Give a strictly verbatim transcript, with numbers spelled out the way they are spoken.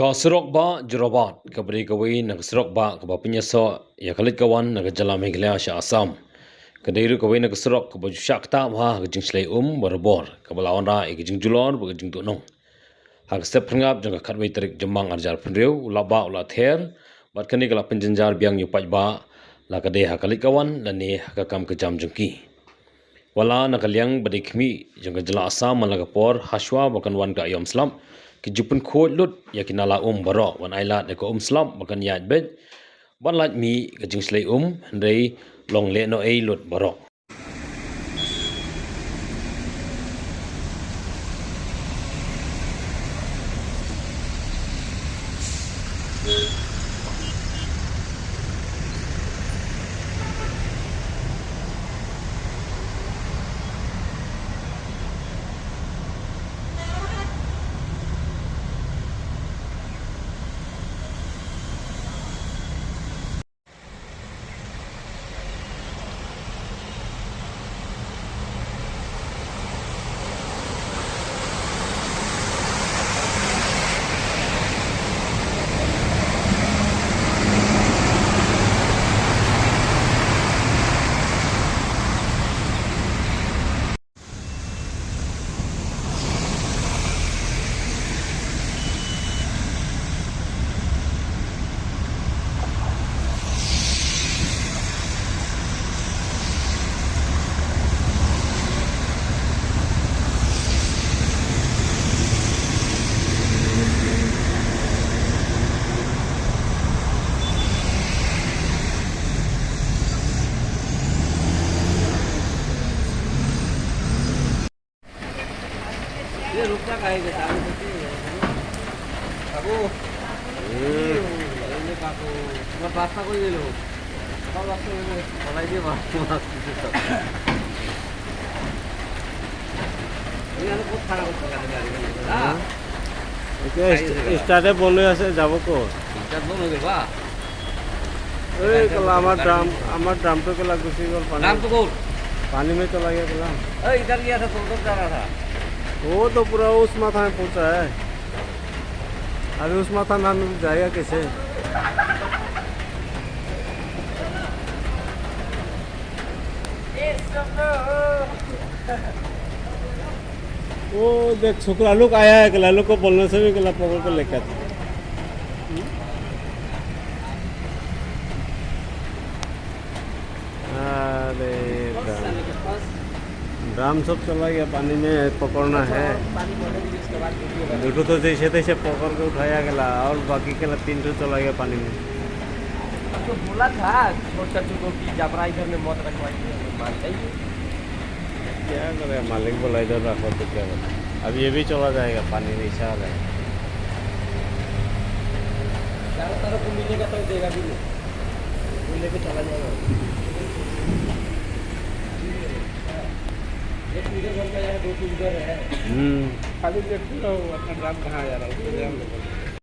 Ka surok bah Jorabat, kaba dei kawei na ka surok bah kaba pynïasoh ïa ka leit ka wan na ka jylla Meghalaya sha Assam. Ka dei ruh kawei na ka surok kaba ju shah ktah bha ha ka jingshlei um barabor, kaba la wanrah ïa ka jingjulor bad ka jingduhnong. Ha ka step phyrngap jong ka khatwei tarik Jymmang arhajar phew, u Lahbah u la ther, bad kane ka la pynjynjar biang ïa u paidbah, la ka dei ha ka leit ka wan lane ha ka kam ka jam jong ki. Wat la na ka liang ba dei khmih jong ka jylla Assam man la ka por, hashwa ba kan wan ka aïom slap, ki ju pynkhuid lut ïa ki nala um baroh, wan ailad ïa ka um slap ba kan ïaid beit, ban lait mih ka jingshlei um, hynrei long lehnohei lut baroh. ये रुक जा, काहे के? चालू करते हैं। बाबू। हम्म। ये ले बाबू। तुम्हारा रास्ता कोई ले लो। तुम्हारा रास्ता ले लो। बनाई दे बाबू। ये वाला बहुत खराब होता है गाड़ी, गाड़ी, गाड़ी। हाँ। हाँ। এতিয়া ষ্টাৰ্টে বন্ধ হৈ আছে, যাব ক'ত? ষ্টাৰ্ট বন্ধ হৈ গ'ল, বাহ। এই কেলা, আমাৰ ড্ৰাম, আমাৰ ড্ৰামটো কেলা গুচি গ'ল পানী। ড্ৰামটো ক'ত? पानी में चला गया केला। ए, इधर गया था, तो उधर जा रहा था। वो तो पूरा उस माथा में पहुंचा है। अभी उस माथा में हम जाएगा कैसे? वो देख, छोकरा लोग आया है, केला लोग को बोलने से भी केला पकड़ के लेकर। अरे राम। ड्राम सब चला गया पानी में, पकड़ना है। दुठो तो जैसे तैसे पकड़ के उठाया गेला, और बाकी केला तीन ठो चला गया पानी में। तो बोला था छोटा चुको की जबरा इधर में मत रखवाइए, मान जाइए। क्या करे, मालिक बोला इधर रखो तो क्या करे। अब ये भी चला जाएगा, पानी नीचे आ रहा है। चारों तरफ को मिलेगा तो देगा भी नहीं, वो लेके चला जाएगा। एक इधर बनता है, दो तीन इधर है। हम्म। खाली देखते रहो, अपना ड्राम कहाँ जा रहा है, उसको ध्यान रखो।